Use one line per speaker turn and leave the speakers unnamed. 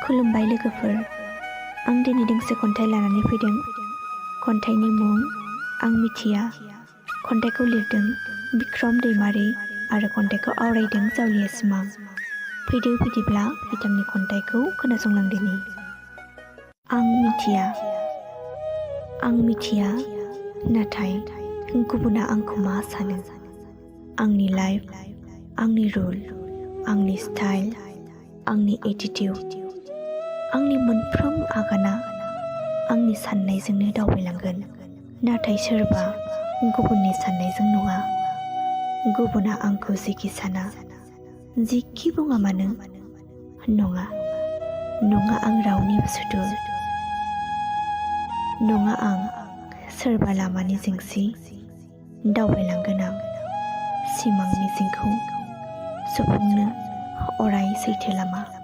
खुलुमबाय लोगोफोर, आं दिनै दोंसे खन्थाइ लानानै फैदों। खन्थाइनि मुं आं मिथिया। खन्थाइखौ लिरदों बिक्रम दैमारि आरो खन्थाइखौ आवरायदों जावलिया सिमां। फैदो बिदिब्ला बिथांनि खन्थाइखौ खोनासंलांदिनि। आं मिथिया, नाथाय गुबुना आंखौ मा सानो। आंनि लाइफ, आंनि रुल, आंनि स्टाइल, आंनि एटिटिउड, आंनि मोनफ्रोम आगाना आंनि साननायजोंनो दावबायलांगोन। नाथाय सोरबा गुबुननि साननायजों नङा। गुबुना आंखौ जेखि साना, जेखि बुङा मानो, नङा आं रावनिबो सुथुर। नङा आं सोरबा लामानि जेंसि। दावबायलांगोन आं सिमां मिजिंखौ सुफुंनो अराय सैथो लामा।